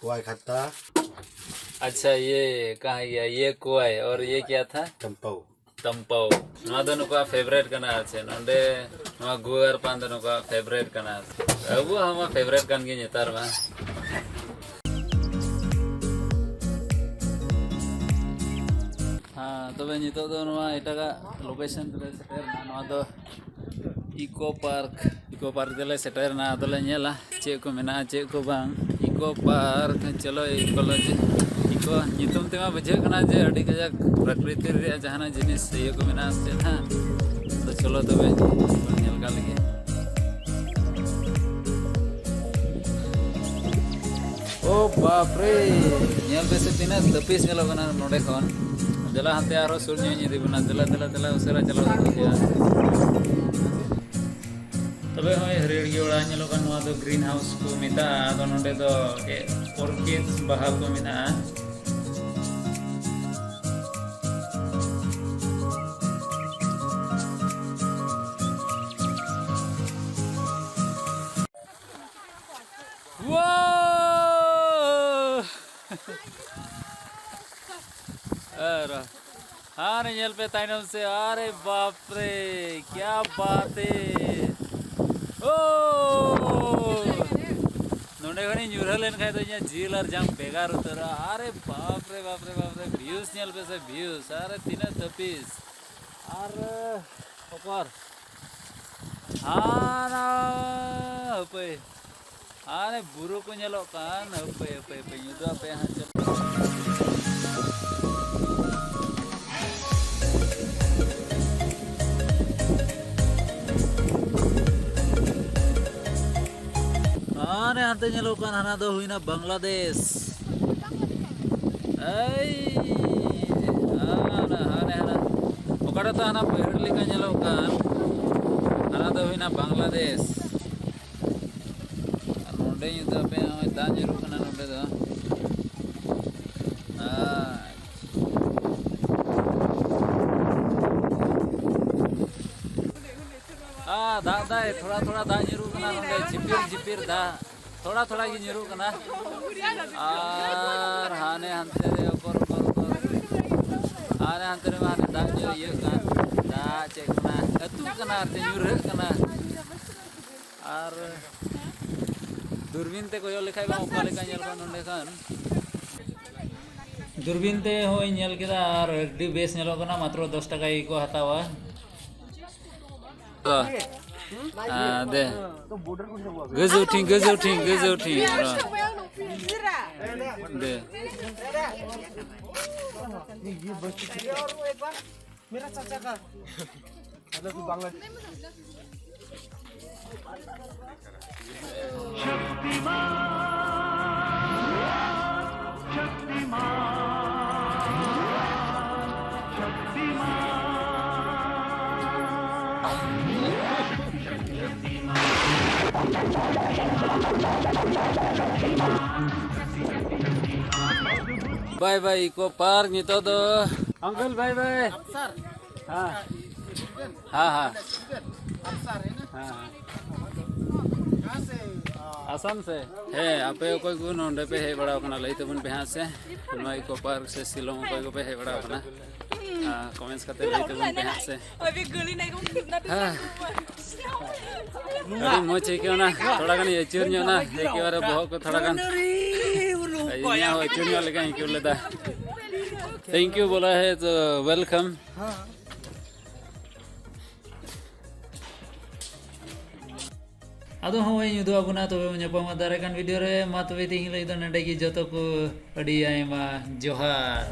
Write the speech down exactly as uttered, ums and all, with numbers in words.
कोवाई खाता। अच्छा, ये कहाँ गया? ये कोवाई और ये क्या था? टम्पो। टम्पो। ᱱᱚᱣᱟ ᱫᱚ ᱱᱩᱠᱩᱣᱟᱜ ᱯᱷᱮᱵᱟᱨᱮᱴ ᱠᱟᱱᱟ ᱟᱨ ᱪᱮᱫ᱾ ᱱᱚᱰᱮ ᱱᱚᱣᱟ ᱜᱩᱣᱟᱹᱨ ᱯᱟᱱ ᱫᱚ ᱱᱩᱠᱩᱣᱟᱜ ᱯᱷᱮᱵᱟᱨᱮᱴ ᱠᱟᱱᱟ ᱟᱨ ᱪᱮᱫ᱾ ᱟᱵᱚᱣᱟᱜ ᱦᱚᱸ ᱢᱟ ᱯᱷᱮᱵᱟᱨᱮᱴ ᱠᱟᱱ ᱜᱮ ᱱᱮᱛᱟᱨ ᱢᱟ᱾ ᱦᱮᱸ, ᱛᱚᱵᱮ ᱱᱤᱛᱚᱜ ᱫᱚ ᱱᱚᱣᱟ ᱮᱴᱟᱜᱟᱜ ᱞᱳᱠᱮᱥᱚᱱ ᱨᱮ ᱥᱮᱴᱮᱨ ᱮᱱᱟ᱾ ᱱᱚᱣᱟ ᱫᱚ ᱤᱠᱳ ᱯᱟᱨᱠ᱾ ᱤᱠᱳ ᱯᱟᱨᱠ ᱨᱮᱞᱮ ᱥᱮᱴᱮᱨ ᱮᱱᱟ᱾ ᱟᱫᱚᱞᱮ ᱧᱮᱞᱟ ᱪᱮᱫ ᱠᱚ ᱢᱮᱱᱟᱜᱼᱟ, ᱪᱮᱫ ᱠᱚ ᱵᱟᱝ᱾ ᱤᱠᱳ ᱯᱟᱨᱠ, ᱪᱚᱞᱚ ᱤᱠᱳᱞᱚᱡᱤ, ᱤᱠᱳ ᱧᱩᱛᱩᱢ ᱛᱮᱢᱟ ᱵᱩᱡᱷᱟᱹᱜ ᱠᱟᱱᱟ ᱡᱮ ᱟᱹᱰᱤ ᱠᱟᱡᱟᱠ ᱯᱨᱟᱠᱨᱤᱛᱤ ᱨᱮᱭᱟᱜ ᱡᱟᱦᱟᱱᱟᱜ ᱡᱤᱱᱤᱥ ᱤᱭᱟᱹ ᱠᱚ ᱢᱮᱱᱟᱜᱼᱟ ᱥᱮ ᱪᱮᱫ ᱦᱟᱸᱜ᱾ ᱛᱚ ᱪᱚᱞᱚ ᱛᱚᱵᱮ ᱧᱮᱞ ᱠᱟᱜ ᱞᱮᱜᱮ᱾ ᱳ ᱵᱟᱯ ᱨᱮ, ᱧᱮᱞ ᱯᱮᱥᱮ ᱛᱤᱱᱟᱹᱜ ᱛᱟᱹᱯᱤᱥ ᱧᱮᱞᱚᱜ ᱠᱟᱱᱟ ᱱᱚᱰᱮ ᱠᱷᱚᱱ᱾ ᱫᱮᱞᱟ ᱦᱟᱱᱛᱮ ᱟᱨᱦᱚᱸ ᱥᱩᱨ ᱧᱚᱜ ᱤᱧ ᱤᱫᱤ ᱵᱚᱱᱟ᱾ ᱫᱮᱞᱟ, ᱫᱮᱞᱟ, ᱫᱮᱞᱟ, ᱩᱥᱟᱹᱨᱟ ᱪᱟᱞᱟᱣ ᱦᱩᱭᱩᱜ ᱜᱮᱭᱟ᱾ ᱛᱚᱵᱮ ᱦᱚᱸᱜᱼᱚᱭ ᱦᱟᱹᱨᱭᱟᱹᱲ ᱜᱮ ᱚᱲᱟᱜ ᱧᱮᱞᱚᱜ ᱠᱟᱱ, ᱱᱚᱣᱟ ᱫᱚ ᱜᱨᱤᱱ ᱦᱟᱣᱩᱥ ᱠᱚ ᱢᱮᱛᱟᱜᱼᱟ᱾ ᱟᱫᱚ ᱱᱚᱰᱮ ᱫᱚ ᱮ, ᱚᱨᱠᱤᱰ ᱵᱟᱦᱟ ᱠᱚ ᱢᱮᱱᱟᱜᱼᱟ᱾ ᱣᱳ! ᱟᱨ ᱦᱟᱱᱮ ᱧᱮᱞ ᱯᱮ ᱛᱟᱭᱱᱚᱢ ᱥᱮ, ᱟᱨᱮ ᱵᱟᱯ ᱨᱮ, ᱠᱭᱟ ᱵᱟᱛ ᱦᱮ᱾ ᱳ! ᱱᱚᱸᱰᱮ ᱠᱷᱚᱱᱤᱧ ᱧᱩᱨᱦᱟᱹ ᱞᱮᱱ ᱠᱷᱟᱱ ᱫᱚ ᱤᱧᱟᱹᱜ ᱡᱤᱞ ᱟᱨ ᱡᱟᱝ ᱵᱷᱮᱜᱟᱨ ᱩᱛᱟᱹᱨᱚᱜᱼᱟ᱾ ᱟᱨᱮ ᱵᱟᱯ ᱨᱮ, ᱵᱟᱯ ᱨᱮ, ᱵᱟᱯ ᱨᱮ, ᱵᱷᱤᱭᱩᱥ ᱧᱮᱞ ᱯᱮ ᱥᱮ, ᱵᱷᱤᱭᱩᱥ, ᱟᱨᱮ ᱛᱤᱱᱟᱹᱜ ᱛᱟᱹᱯᱤᱥ᱾ ᱟᱨ ᱚᱠᱚᱨ ᱦᱟᱱᱟ ᱦᱟᱹᱯᱟᱹᱭ, ᱦᱟᱱᱮ ᱵᱩᱨᱩ ᱠᱚ ᱧᱮᱞᱚᱜ ᱠᱟᱱ, ᱦᱟᱹᱯᱟᱹᱭ, ᱦᱟᱹᱯᱟᱹᱭ, ᱦᱟᱹᱯᱟᱹᱭ, ᱧᱩᱫᱩ ᱟᱯᱮ ᱦᱟᱸᱜ ᱪᱮᱫ᱾ ᱦᱟᱱᱮ ᱦᱟᱱᱛᱮ ᱧᱮᱞᱚᱜ ᱠᱟᱱ, ᱦᱟᱱᱟ ᱫᱚ ᱦᱩᱭᱱᱟ ᱵᱟᱝᱞᱟᱫᱮᱥ᱾ ᱮᱭ, ᱦᱟᱱᱟ, ᱦᱟᱱᱮ, ᱦᱟᱱᱟ᱾ ᱚᱠᱟᱴᱟᱜ ᱫᱚ ᱦᱟᱱᱟ ᱵᱟᱹᱭᱦᱟᱹᱲ ᱞᱮᱠᱟ ᱧᱮᱞᱚᱜ ᱠᱟᱱ, ᱦᱟᱱᱟ ᱫᱚ ᱦᱩᱭᱱᱟ ᱵᱟᱝᱞᱟᱫᱮᱥ᱾ ᱟᱨ ᱱᱚᱸᱰᱮ ᱧᱩᱛᱩᱢ ᱯᱮ, ᱱᱚᱜᱼᱚᱭ ᱫᱟᱜ ᱧᱩᱨᱩᱜ ᱠᱟᱱᱟ ᱱᱚᱸᱰᱮ ᱫᱚ᱾ ᱟᱨ ᱟᱨ ᱫᱟᱜ ᱫᱟᱭ, ᱛᱷᱚᱲᱟ ᱛᱷᱚᱲᱟ ᱫᱟᱜ ᱧᱩᱨᱩᱜ ᱠᱟᱱᱟ ᱱᱚᱸᱰᱮ, ᱡᱷᱤᱯᱤᱨ ᱡᱷᱤᱯᱤᱨ ᱫᱟᱜ ᱛᱷᱚᱲᱟ ᱛᱷᱚᱲᱟ ᱜᱮ ᱧᱩᱨᱩᱜ ᱠᱟᱱᱟ᱾ ᱟᱨ ᱦᱟᱱᱮ ᱦᱟᱱᱛᱮ ᱨᱮ ᱚᱠᱚᱨ ᱚᱠᱚᱨ ᱚᱠᱚᱨ, ᱦᱟᱱᱮ ᱦᱟᱱᱛᱮ ᱨᱮ ᱢᱟ ᱦᱟᱱᱮ ᱫᱟᱜ ᱧᱚᱜ ᱤᱭᱟᱹᱜ ᱠᱟᱱ, ᱫᱟᱜ ᱪᱮᱫ ᱠᱟᱱᱟ, ᱟᱹᱛᱩᱜ ᱠᱟᱱᱟ ᱟᱨ ᱪᱮᱫ ᱧᱩᱨᱦᱟᱹᱜ ᱠᱟᱱᱟ᱾ ᱟᱨ ᱫᱩᱨᱵᱤᱱ ᱛᱮ ᱠᱚᱭᱚᱜ ᱞᱮᱠᱷᱟᱡ ᱢᱟ ᱚᱠᱟ ᱞᱮᱠᱟ ᱧᱮᱞᱚᱜᱼᱟ ᱱᱚᱸᱰᱮ ᱠᱷᱚᱱ᱾ ᱫᱩᱨᱵᱤᱱ ᱛᱮ ᱦᱚᱸᱧ ᱧᱮᱞ ᱠᱮᱫᱟ ᱟᱨ ᱟᱹᱰᱤ ᱵᱮᱥ ᱧᱮᱞᱚᱜ ᱠᱟᱱᱟ, ᱢᱟᱛᱨᱚ ᱫᱚᱥ ᱴᱟᱠᱟ ᱜᱮᱠᱚ ᱦᱟᱛᱟᱣᱟ᱾ ᱦᱮᱸ, ᱫᱮ᱾ ᱜᱚᱡᱚ ᱴᱷᱤᱠ, ᱜᱚᱡᱚ ᱴᱷᱤᱠ, ᱜᱚᱡᱚ ᱴᱷᱤᱠ᱾ ᱫᱮ᱾ मेरा चाचा का। मतलब तू Bangla. Bye bye Eco Park ᱱᱤᱛᱚᱜ ᱫᱚ᱾ Uncle bye bye. हाँ। हाँ, हाँ। हाँ, हाँ। ᱟᱥᱟᱢ ᱥᱮ? ᱦᱮᱸ, ᱟᱯᱮ ᱚᱠᱚᱭ ᱠᱚ ᱱᱚᱰᱮ ᱯᱮ ᱦᱮᱡ ᱵᱟᱲᱟ ᱟᱠᱟᱱᱟ, ᱞᱟᱹᱭ ᱛᱟᱵᱚᱱ ᱯᱮ ᱦᱟᱸᱜ ᱥᱮ᱾ ᱱᱚᱣᱟ Eco Park ᱥᱮ ᱥᱤᱞᱚᱝ ᱚᱠᱚᱭ ᱠᱚᱯᱮ ᱦᱮᱡ ᱵᱟᱲᱟ ᱟᱠᱟᱱᱟ? ᱟᱨ comments ᱠᱟᱛᱮ ᱞᱟᱹᱭ ᱛᱟᱵᱚᱱ ᱯᱮ ᱦᱟᱸᱜ ᱥᱮ᱾ ᱦᱮᱸ᱾ ᱟᱹᱰᱤ ᱢᱚᱡᱽ ᱟᱹᱭᱠᱟᱹᱣ ᱮᱱᱟ, ᱛᱷᱚᱲᱟ ᱜᱟᱱ ᱟᱹᱪᱩᱨ ᱧᱚᱜ ᱮᱱᱟ, ᱮᱠᱮᱵᱟᱨᱮ ᱵᱚᱦᱚᱜ ᱠᱚ ᱛᱷᱚᱲᱟ ᱜᱟᱱ᱾ ᱤᱧᱟᱹᱜ ᱦᱚᱸ ᱟᱹᱪᱩᱨ ᱧᱚᱜ ᱞᱮᱠᱟᱧ ᱟᱹᱭᱠᱟᱹᱣ ᱞᱮᱫᱟ᱾ Thank you ᱵᱚᱞᱟ ᱦᱮ ᱛᱚ welcome. ᱟᱫᱚ ᱦᱚᱸᱜᱼᱚᱭ ᱤᱧ ᱩᱫᱩᱜ ᱟᱵᱚᱱᱟ, ᱛᱚᱵᱮ ᱵᱚᱱ ᱧᱟᱯᱟᱢᱟ ᱫᱟᱨᱟᱭ ᱠᱟᱱ video ᱨᱮ᱾ ᱢᱟ ᱛᱚᱵᱮ ᱛᱮᱦᱮᱧ ᱞᱟᱹᱜᱤᱫ ᱫᱚ ᱱᱚᱸᱰᱮ ᱜᱮ, ᱡᱚᱛᱚ ᱠᱚ ᱟᱹᱰᱤ ᱟᱭᱢᱟ ᱡᱚᱦᱟᱨ᱾